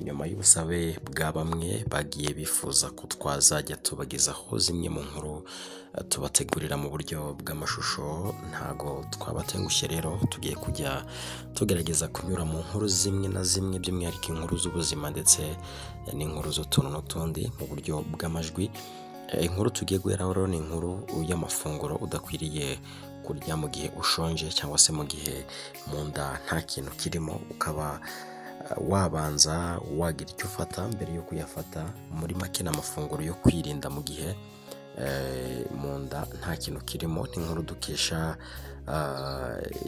Nyuma y'ubusabe bwa bamwe bagiye bifuza ko twazajya tubagezaho zimwe mu nkuru tubategurira mu buryo bw'amashusho, ntago twabatengushye. Rero tugiye kujya tugerageza kunyura mu nkuru zimwe na zimwe, by'umwihariko inkuru z'ubuzima ndetse n'inkuru z'utuntu n'utundi mu buryo bw'amajwi. Inkuru tugiye guheraho rero ni inkuru y'amafunguro udakwiriye kurya mu gihe ushonje cyangwa se mu gihe mu nda nta kintu kirimo, ukaba wabanza wagira icyo ufata mbere yo kuyafata. Muri make ni amafunguro yo kwirinda mu gihe mu nda nta kintu kirimo. Ni inkuru dukesha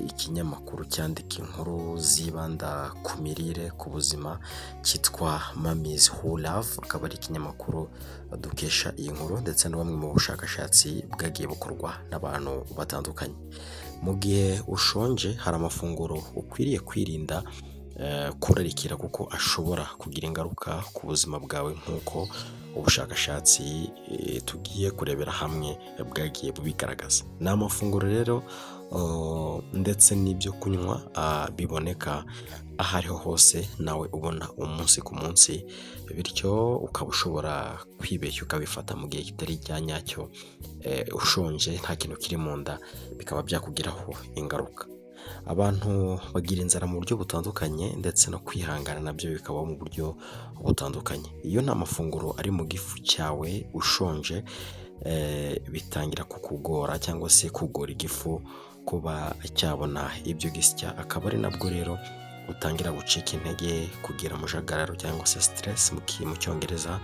ikinyamakuru cyandika inkuru zibanda ku mirire, ku buzima, cyitwa Mommies Who Love, akaba ari ikinyamakuru dukesha iyi nkuru ndetse na bumwe mu bushakashatsi bwagiye bukorwa n'abantu batandukanye. Mu gihe ushonje hari amafunguro ukwiriye kwirinda kurarikira kuko ashobora kugira ingaruka ku buzima bwawe, nk'uko ubushakashatsi tugiye kurebera hamwe bwagiye bubigaragaza. Ni amafunguro rero ndetse n'ibyo kunywa biboneka aho ariho hose nawe ubona umunsi ku munsi, bityo ukaba ushobora kwibeshya ukabifata mu gihe kitari icya nyacyo, ushonje nta kintu kiri mu nda, bikaba byakugiraho ingaruka. Abantu bagira inzara mu buryo butandukanye, ndetse no kwihangana nabyo bikabaho mu buryo butandukanye. Iyo nta mafunguro ari mu gifu cyawe ushonje, bitangira kukugora cyangwa se kugora igifu kuba cyabona ibyo gisya, akaba ari nabwo rero utangira gucika intege, kugira umujagararo cyangwa se stress mu Cyongereza,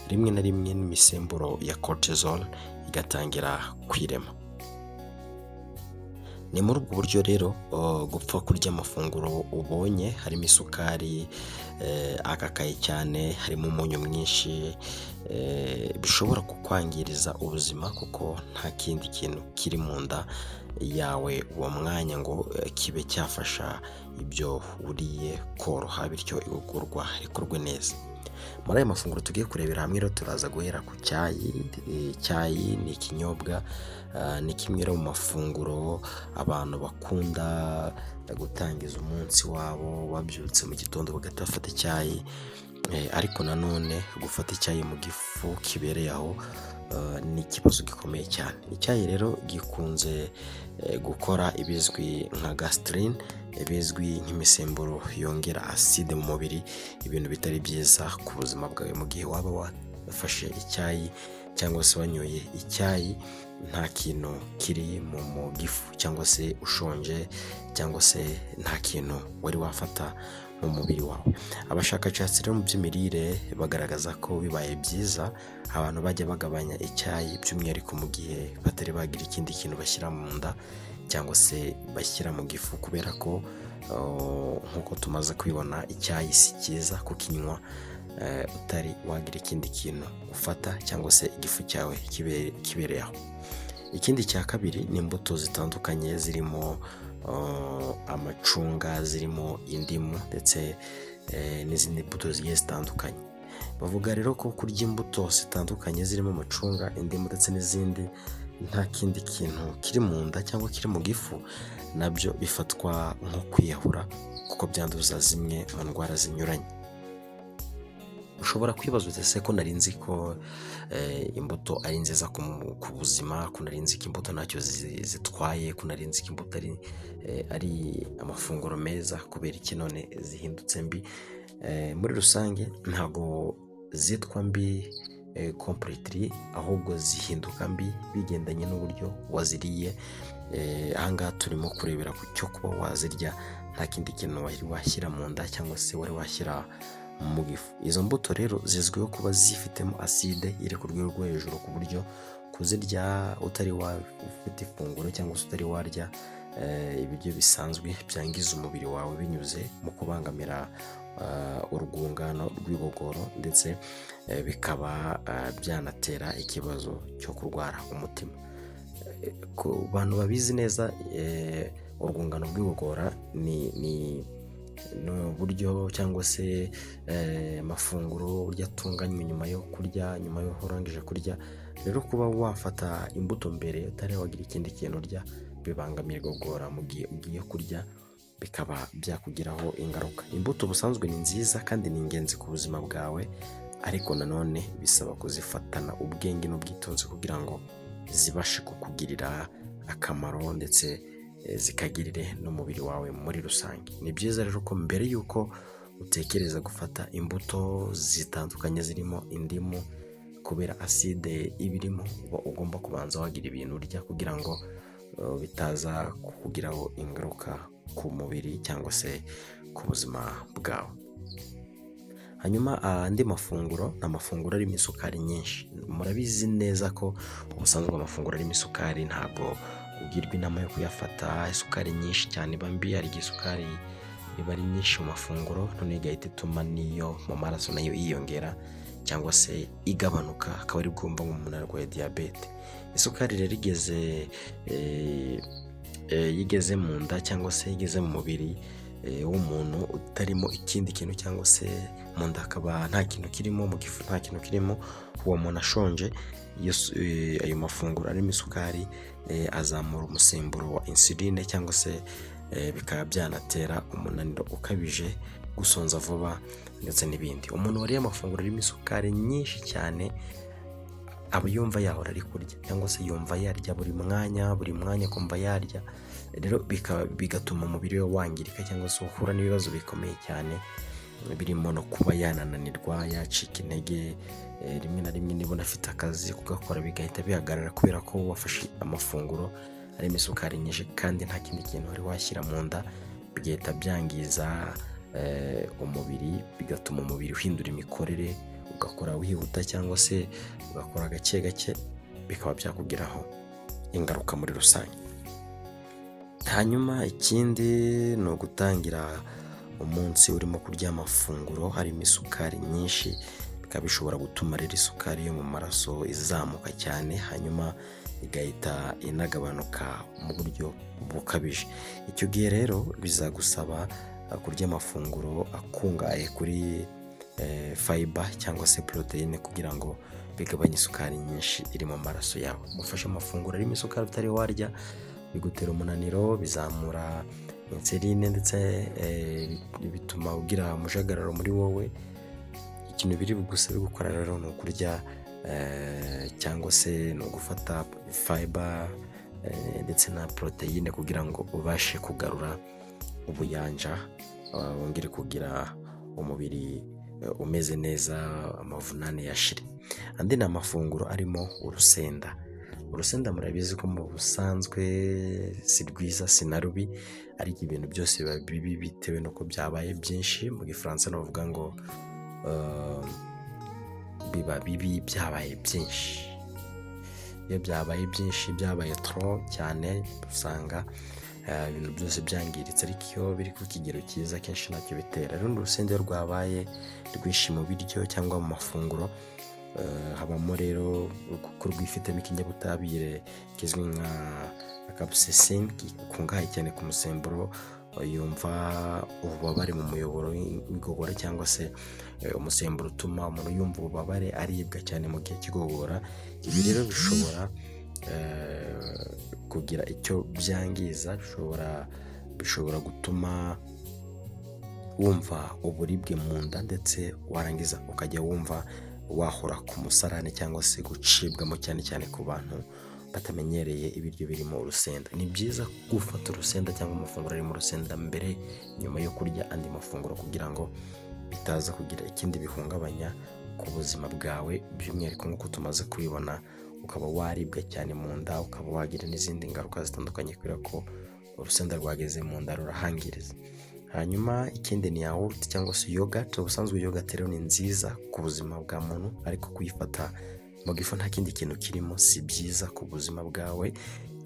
rimwe na rimwe n'imisemburo ya cortisol igatangira kwirema. Ni muri ubwo buryo rero gupfa kurya amafunguro ubonye harimo isukari, akakaye cyane, harimo umunyu mwinshi, bishobora kukwangiriza ubuzima kuko nta kindi kintu kiri mu nda yawe uwo mwanya ngo kibe cyafasha ibyo uriye koroha, bityo igogorwa rikorwe neza. Muri aya mafunguro tugiye kurebera hamwe rero turaza guhera ku cyayi. Icyayi ni ikinyobwa, ni kimwe mu mafunguro abantu bakunda gutangiza umunsi wabo, babyutse mu gitondo bagahita bafata icyayi, ariko nanone gufata icyayi mu gifu kibereye aho ni ikibazo gikomeye cyane. Icyayi rero gikunze gukora ibizwi nka gastrin, ibizwi nk'imisemburo yongera acide mu mubiri, ibintu bitari byiza ku buzima bwawe mu gihe waba wafashe icyayi cyangwa se wanyoye icyayi nta kintu kiri mu gifu, cyangwa se ushonje, cyangwa se nta kintu wari wafata mu mubiri wawe. Abashakashatsi rero mu by'imirire bagaragaza ko bibaye byiza abantu bajya bagabanya icyayi, by'umwihariko mu gihe batari bagira ikindi kintu bashyira mu nda cyangwa se bashyira mu gifu, kubera ko nk'uko tumaze kubibona icyayi si cyiza kukinywa utari wagira ikindi kintu ufata cyangwa se igifu cyawe kibereye aho. Ikindi cya kabiri ni imbuto zitandukanye zirimo amacunga, zirimo indimu ndetse n'izindi mbuto zigiye zitandukanye. Bavuga rero ko kurya imbuto zitandukanye zirimo amacunga, indimu ndetse n'izindi nta kindi kintu kiri mu nda cyangwa kiri mu gifu, nabyo bifatwa nko kwiyahura kuko byanduza zimwe mu ndwara zinyuranye. Ushobora kwibaza uti: "Ese ko nari nzi ko imbuto ari nziza ku buzima, ko nari nzi ko imbuto ntacyo zitwaye, ko nari nzi ko imbuto ari amafunguro meza, kubera iki none zihindutse mbi?" Muri rusange ntabwo zitwa mbi completely, ahubwo zihinduka mbi bigendanye n'uburyo waziriye. Aha ngaha turimo kurebera ku cyo kuba wazirya nta kindi kintu wari washyira mu nda cyangwa se wari washyira mu gifu. Izo mbuto rero zizwiho kuba zifitemo acide iri ku rwego rwo hejuru, ku buryo kuzirya utari ufite ifunguro cyangwa se utari warya ibiryo bisanzwe byangiza umubiri wawe binyuze mu kubangamira urwungano rw'igogoro, ndetse bikaba byanatera ikibazo cyo kurwara umutima. Ku bantu babizi neza, urwungano rw'igogora ni uburyo cyangwa se amafunguro, uburyo atunganywa nyuma yo kurya, nyuma y'uko urangije kurya. Rero kuba wafata imbuto mbere utari wagira ikindi kintu urya bibangamira igogora mu gihe ugiye kurya. bikaba byakugiraho ingaruka. Imbuto ubusanzwe ni nziza kandi ni ingenzi ku buzima bwawe, ariko nanone bisaba kuzifatana ubwenge n'ubwitonzi kugira ngo zibashe kukugirira akamaro ndetse zikagirire n'umubiri wawe muri rusange. Ni byiza rero ko mbere y'uko utekereza gufata imbuto zitandukanye zirimo indimu, kubera acide iba irimo, uba ugomba kubanza wagira ibintu urya kugira ngo bitaza kukugiraho ingaruka ku mubiri cyangwa se ku buzima bwawe. Hanyuma andi mafunguro ni amafunguro arimo isukari nyinshi. Murabizi neza ko ubusanzwe amafunguro arimo isukari ntabwo ugirwa inama yo kuyafata. Isukari nyinshi cyane iba mbi. Hari igihe isukari iba ari nyinshi mu mafunguro, noneho igahita ituma n'iyo mu maraso nayo yiyongera cyangwa se igabanuka, akaba ari bwo wumva ngo umuntu arwaye diyabete. Isukari rero igeze mu nda cyangwa se igeze mu mubiri w'umuntu utarimo ikindi kintu, cyangwa se mu nda hakaba nta kintu kirimo, mu gifu nta kintu kirimo, uwo muntu ashonje, ayo mafunguro arimo isukari azamura umusemburo wa insuline, cyangwa se bikaba byanatera umunaniro ukabije, gusonza vuba ndetse n'ibindi. Umuntu wariye amafunguro arimo isukari nyinshi cyane aba yumva yahora ari kurya, cyangwa se yumva yarya buri mwanya, buri mwanya akumva yarya. Rero bigatuma umubiri we wangirika cyangwa se uhura n'ibibazo bikomeye cyane, birimo no kuba yanananirwa, yacika intege rimwe na rimwe, niba unafite akazi kugakora bigahita bihagarara kubera ko wafashe amafunguro arimo isukari nyinshi kandi nta kindi kintu wari washyira mu nda, bigahita byangiza umubiri, bigatuma umubiri uhindura imikorere, ugakora wihuta cyangwa se ugakora gake gake, bikaba byakugiraho ingaruka muri rusange. Hanyuma ikindi ni ugutangira umunsi urimo kurya amafunguro harimo isukari nyinshi, bikaba bishobora gutuma rero isukari yo mu maraso izamuka cyane, hanyuma igahita inagabanuka mu buryo bukabije. Icyo gihe rero bizagusaba kurya amafunguro akungahaye kuri fiber cyangwa se poroteyine kugira ngo bigabanye isukari nyinshi iri mu maraso yawe. Gufasha amafunguro arimo isukari utari warya bigutera umunaniro, bizamura insuline ndetse bituma ugira umujagararo muri wowe. Ikintu biri bugusabe gukora rero ni ukurya cyangwa se ni ugufata fiber ndetse na poroteyine kugira ngo ubashe kugarura ubuyanja, wongere kugira umubiri umeze neza, amavunane yashire. Andi ni amafunguro arimo urusenda. Urusenda murabizi ko mu busanzwe si rwiza, si na rubi, ariko ibintu byose biba bibi bitewe n'uko byabaye byinshi. Mu Gifaransa bavuga ngo biba bibi byabaye byinshi. Iyo byabaye byinshi, byabaye trop cyane, usanga ibintu byose byangiritse, ariko iyo biri ku kigero cyiza akenshi ntacyo bitera. Rero urusenda iyo rwabaye rwinshi mu biryo cyangwa mu mafunguro, habamo rero kuko rwifitemo ikinyabutabire kizwi nka capsaicin gikungahaye cyane ku musemburo yumva ububabare mu muyoboro w'igogora, cyangwa se umusemburo utuma umuntu yumva ububabare, aribwa cyane mu gihe cy'igogora. Ibi rero bishobora kugira icyo byangiza, bishobora gutuma wumva uburibwe mu nda, ndetse warangiza ukajya wumva wahora ku musarane cyangwa se gucibwamo, cyane cyane ku bantu batamenyereye ibiryo birimo urusenda. Ni byiza gufata urusenda cyangwa amafunguro arimo urusenda mbere, nyuma yo kurya andi mafunguro, kugira ngo bitaza kugira ikindi bihungabanya ku buzima bwawe, by'umwihariko nk'uko tumaze kubibona, ukaba waribwa cyane mu nda, ukaba wagira n'izindi ngaruka zitandukanye kubera ko urusenda rwageze mu nda rurahangiriza. Hanyuma ikindi ni yawurute cyangwa se yogurt. Ubusanzwe yogurt rero ni nziza ku buzima bwa muntu, ariko kuyifata mu gifu nta kindi kintu kirimo si byiza ku buzima bwawe,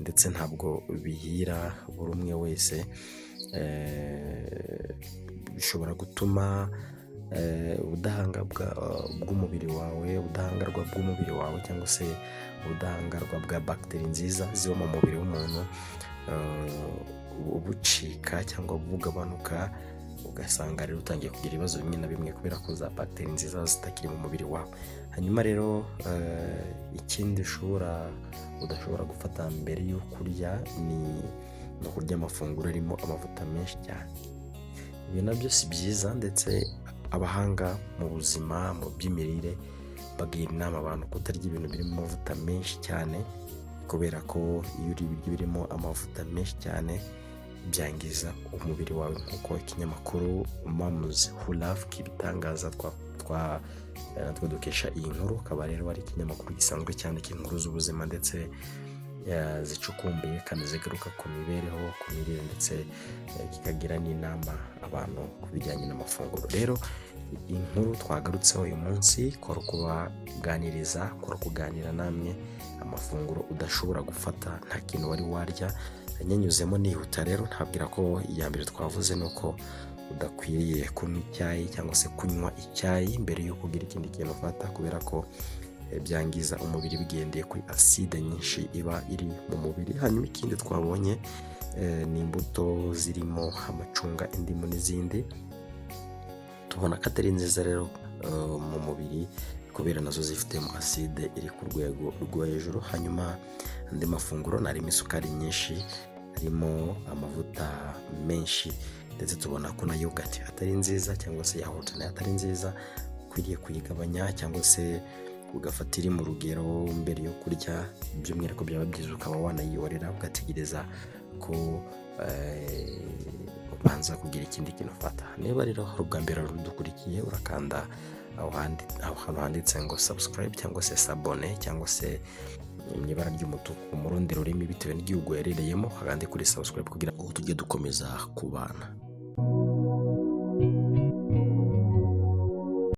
ndetse ntabwo bihira buri umwe wese. Bishobora gutuma ubudahangarwa bw'umubiri wawe, ubudahangarwa bw'umubiri wawe cyangwa se ubudahangarwa bwa bagiteri nziza ziba mu mubiri w'umuntu bucika cyangwa bugabanuka, ugasanga rero utangiye kugira ibibazo bimwe na bimwe kubera ko za bagiteri nziza zitakiri mu mubiri wawe. Hanyuma rero ikindi ushobora udashobora gufata mbere yo kurya ni Ni ukurya amafunguro arimo amavuta menshi cyane. Ibi nabyo si byiza, ndetse abahanga mu buzima, mu by'imirire, bagira inama abantu kutarya ibintu birimo amavuta menshi cyane, kubera ko iyo uriye ibiryo birimo amavuta menshi cyane byangiza umubiri wawe, nk'uko ikinyamakuru Moms Who Love kibitangaza, natwe dukesha iyi nkuru. Akaba rero ari ikinyamakuru gisanzwe cyandika inkuru z'ubuzima ndetse zicukumbuye kandi zigaruka ku mibereho, ku mirire, ndetse kikagira n'inama abantu ku bijyanye n'amafunguro. Rero inkuru twagarutseho uyu munsi kwari ukubaganiriza, kwari ukuganira namwe amafunguro udashobora gufata nta kintu wari warya. Nyanyuzemo nihuta rero, ntabwira ko iya mbere twavuze ni uko udakwiriye kunywa icyayi cyangwa se kunywa icyayi mbere y'uko ugira ikindi kintu ufata, kubera ko byangiza umubiri bigendeye kuri acide nyinshi iba iri mu mubiri. Hanyuma ikindi twabonye ni imbuto zirimo amacunga, indimu n'izindi, tubona ko atari nziza rero mu mubiri, kubera nazo zifitemo acide iri ku rwego rwo hejuru. Hanyuma andi mafunguro ni arimo isukari nyinshi, harimo amavuta menshi, ndetse tubona ko na yogurt atari nziza, cyangwa se yawurute nayo atari nziza, ukwiriye kuyigabanya cyangwa se ugafata iri mu rugero mbere yo kurya. By'umwihariko byaba byiza ukaba wanayihorera, ugategereza ko ubanza kugira ikindi kintu ufata. Niba rero hari ubwa mbere udukurikiye, urakanda aho hantu handitse ngo subscribe cyangwa se s'abonner, cyangwa se mu ibara ry'umutuku mu rundi rurimi bitewe n'igihugu uherereyemo, hakandi kuri subscribe, kugira ngo tujye dukomeza kubana.